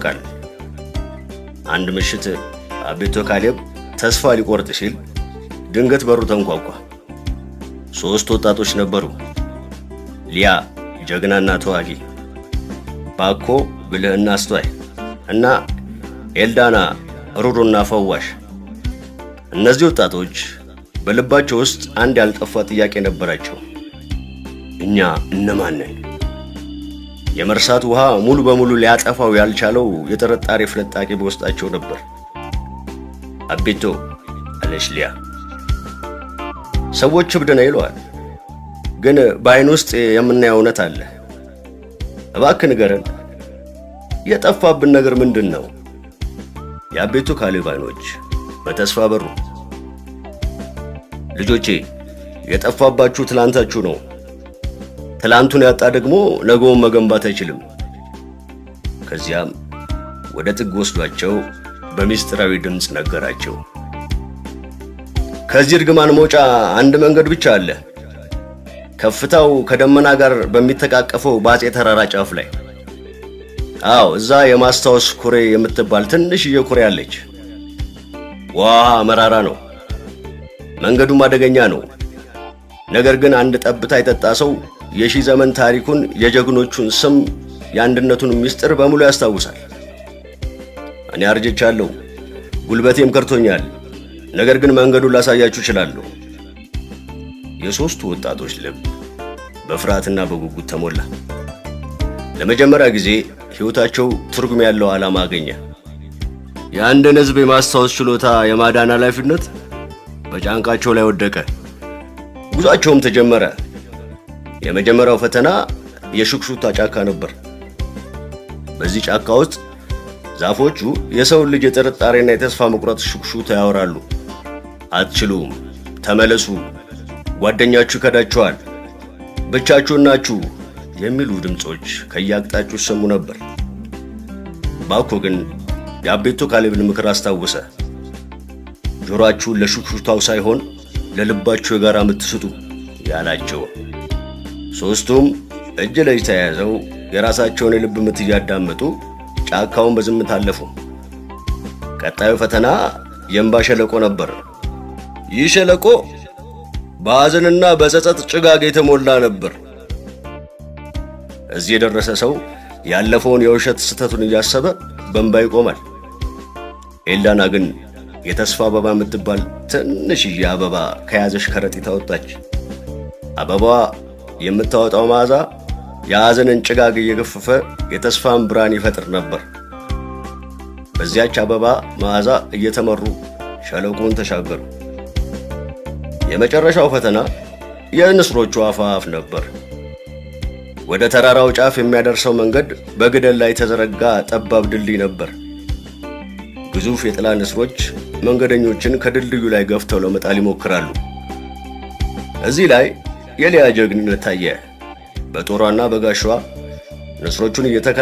ያውቃል። አንድ ምሽት አቤቶ ካሌብ ተስፋ ሊቆርጥ ሲል ድንገት በሩ ተንኳኳ። ሦስት ወጣቶች ነበሩ። ሊያ ጀግናና ተዋጊ፣ ባኮ ብልህና አስተዋይ እና ኤልዳና ሩሩና ፈዋሽ። እነዚህ ወጣቶች በልባቸው ውስጥ አንድ ያልጠፋ ጥያቄ ነበራቸው። እኛ እነማን ነን? የመርሳት ውሃ ሙሉ በሙሉ ሊያጠፋው ያልቻለው የጥርጣሬ ፍንጣቂ በውስጣቸው ነበር። አቤቶ፣ አለች ሊያ፣ ሰዎች እብድ ነህ ይለዋል፣ ግን በአይን ውስጥ የምናየው እውነት አለ። እባክህ ንገረን፣ የጠፋብን ነገር ምንድን ነው? የአቤቶ ካሌብ አይኖች በተስፋ በሩ። ልጆቼ፣ የጠፋባችሁ ትላንታችሁ ነው። ትላንቱን ያጣ ደግሞ ነገውን መገንባት አይችልም። ከዚያም ወደ ጥግ ወስዷቸው በሚስጥራዊ ድምፅ ነገራቸው። ከዚህ እርግማን መውጫ አንድ መንገድ ብቻ አለ። ከፍታው ከደመና ጋር በሚተቃቀፈው በአፄ ተራራ ጫፍ ላይ። አዎ፣ እዛ የማስታወስ ኩሬ የምትባል ትንሽዬ ኩሬ አለች። ውሃ መራራ ነው፣ መንገዱም አደገኛ ነው። ነገር ግን አንድ ጠብታ የጠጣ ሰው የሺህ ዘመን ታሪኩን፣ የጀግኖቹን ስም፣ የአንድነቱን ምስጢር በሙሉ ያስታውሳል። እኔ አርጅቻለሁ፣ ጉልበቴም ከርቶኛል። ነገር ግን መንገዱን ላሳያችሁ እችላለሁ። የሦስቱ ወጣቶች ልብ በፍርሃትና በጉጉት ተሞላ። ለመጀመሪያ ጊዜ ሕይወታቸው ትርጉም ያለው ዓላማ አገኘ። የአንድን ሕዝብ የማስታወስ ችሎታ የማዳን ኃላፊነት በጫንቃቸው ላይ ወደቀ። ጉዟቸውም ተጀመረ። የመጀመሪያው ፈተና የሹክሹክታ ጫካ ነበር። በዚህ ጫካ ውስጥ ዛፎቹ የሰውን ልጅ የጥርጣሬና የተስፋ መቁረጥ ሹክሹክታ ያወራሉ። አትችሉም፣ ተመለሱ፣ ጓደኛችሁ ይከዳችኋል፣ ብቻችሁን ናችሁ የሚሉ ድምፆች ከየአቅጣጫው ይሰሙ ነበር። ባኮ ግን የአቤቶ ካሌብን ምክር አስታወሰ። ጆሮአችሁን ለሹክሹክታው ሳይሆን ለልባችሁ የጋራ ምት ስጡ ያላቸው። ሦስቱም እጅ ለእጅ ተያይዘው የራሳቸውን የልብ ምት እያዳመጡ ጫካውን በዝምታ አለፉ። ቀጣዩ ፈተና የእንባ ሸለቆ ነበር። ይህ ሸለቆ በሐዘንና በጸጸት ጭጋግ የተሞላ ነበር። እዚህ የደረሰ ሰው ያለፈውን የውሸት ስህተቱን እያሰበ በእንባ ይቆማል። ኤልዳና ግን የተስፋ አበባ የምትባል ትንሽዬ አበባ ከያዘሽ ከረጢት አወጣች። አበባዋ የምታወጣው መዓዛ የሐዘንን ጭጋግ እየገፈፈ የተስፋን ብርሃን ይፈጥር ነበር። በዚያች አበባ መዓዛ እየተመሩ ሸለቆውን ተሻገሩ። የመጨረሻው ፈተና የንስሮቹ አፋፍ ነበር። ወደ ተራራው ጫፍ የሚያደርሰው መንገድ በገደል ላይ የተዘረጋ ጠባብ ድልድይ ነበር። ግዙፍ የጥላ ንስሮች መንገደኞችን ከድልድዩ ላይ ገፍተው ለመጣል ይሞክራሉ። እዚህ ላይ የሊያ ጀግንነት ታየ። በጦሯና በጋሻዋ ንስሮቹን እየተከ